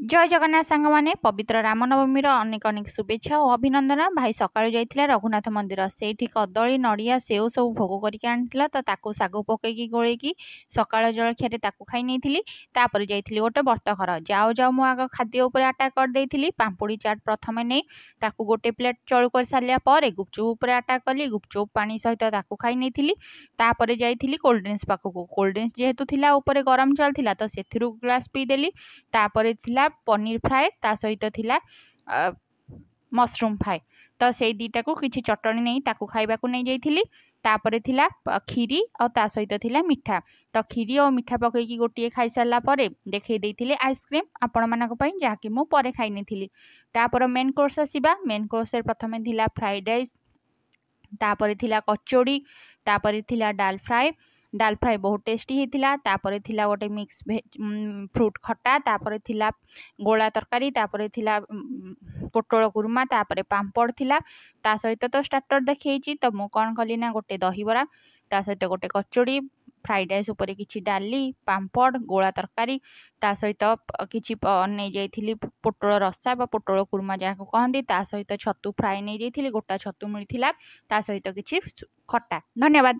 ଜୟ ଜଗନ୍ନାଥ ସାଙ୍ଗମାନେ, ପବିତ୍ର ରାମନବମୀର ଅନେକ ଅନେକ ଶୁଭେଚ୍ଛା ଓ ଅଭିନନ୍ଦନ। ଭାଇ ସକାଳୁ ଯାଇଥିଲା ରଘୁନାଥ ମନ୍ଦିର, ସେଇଠି କଦଳୀ, ନଡ଼ିଆ, ସେଉ ସବୁ ଭୋଗ କରିକି ଆଣିଥିଲା। ତ ତାକୁ ଶାଗ ପକେଇକି ଗୋଳେଇକି ସକାଳ ଜଳଖିଆରେ ତାକୁ ଖାଇ ନେଇଥିଲି। ତାପରେ ଯାଇଥିଲି ଗୋଟେ ବର୍ତ୍ତଘର। ଯାଉ ଯାଉ ମୁଁ ଆଗ ଖାଦ୍ୟ ଉପରେ ଆଟାକ୍ କରିଦେଇଥିଲି। ପାମ୍ପୁଡ଼ି ଚାଟ୍ ପ୍ରଥମେ ନେଇ ତାକୁ ଗୋଟେ ପ୍ଲେଟ୍ ଚଳୁ କରିସାରିଲା ପରେ ଗୁପଚୁପ୍ ଉପରେ ଆଟାକ୍ କଲି। ଗୁପଚୁପ୍ ପାଣି ସହିତ ତାକୁ ଖାଇ ନେଇଥିଲି। ତାପରେ ଯାଇଥିଲି କୋଲ୍ଡ ଡ୍ରିଙ୍କସ୍ ପାଖକୁ। କୋଲ୍ଡ ଡ୍ରିଙ୍କସ୍ ଯେହେତୁ ଥିଲା ଉପରେ ଗରମ ଚାଲିଥିଲା, ତ ସେଥିରୁ ଗ୍ଲାସ୍ ପିଇଦେଲି। ତାପରେ ଥିଲା ପନିର ଫ୍ରାଏ, ତା ସହିତ ଥିଲା ମସରୁମ୍ ଫ୍ରାଏ। ତ ସେଇ ଦୁଇଟାକୁ କିଛି ଚଟଣି ନେଇ ତାକୁ ଖାଇବାକୁ ନେଇଯାଇଥିଲି। ତାପରେ ଥିଲା କ୍ଷୀରି ଆଉ ତା ସହିତ ଥିଲା ମିଠା। ତ କ୍ଷୀରି ଆଉ ମିଠା ପକେଇକି ଗୋଟିଏ ଖାଇସାରିଲା ପରେ ଦେଖେଇ ଦେଇଥିଲେ ଆଇସ୍କ୍ରିମ୍ ଆପଣମାନଙ୍କ ପାଇଁ, ଯାହାକି ମୁଁ ପରେ ଖାଇ ନେଇଥିଲି। ତାପରେ ମେନ୍ କୋର୍ସ ଆସିବା। ମେନ୍ କୋର୍ସରେ ପ୍ରଥମେ ଥିଲା ଫ୍ରାଇଡ଼୍ ରାଇସ୍, ତାପରେ ଥିଲା କଚୋଡ଼ି, ତାପରେ ଥିଲା ଡାଲ ଫ୍ରାଏ। ଡାଲ ଫ୍ରାଏ ବହୁତ ଟେଷ୍ଟି ହେଇଥିଲା। ତାପରେ ଥିଲା ଗୋଟେ ମିକ୍ସ ଭେଜ୍ ଫ୍ରୁଟ୍ ଖଟା, ତାପରେ ଥିଲା ଗୋଳା ତରକାରୀ, ତାପରେ ଥିଲା ପୋଟଳ କୁରୁମା, ତାପରେ ପାମ୍ପଡ଼ ଥିଲା। ତା ସହିତ ତ ଷ୍ଟାର୍ଟର ଦେଖେଇଛି। ତ ମୁଁ କ'ଣ କଲି ନା ଗୋଟେ ଦହିବରା, ତା ସହିତ ଗୋଟେ କଚୋଡ଼ି, ଫ୍ରାଇଡ଼୍ ରାଇସ୍ ଉପରେ କିଛି ଡାଲି, ପାମ୍ପଡ଼, ଗୋଳା ତରକାରୀ, ତା ସହିତ କିଛି ନେଇଯାଇଥିଲି ପୋଟଳ ରସା ବା ପୋଟଳ କୁରୁମା ଯାହାକୁ କହନ୍ତି, ତା ସହିତ ଛତୁ ଫ୍ରାଏ ନେଇଯାଇଥିଲି, ଗୋଟା ଛତୁ ମିଳିଥିଲା, ତା ସହିତ କିଛି ଖଟା। ଧନ୍ୟବାଦ।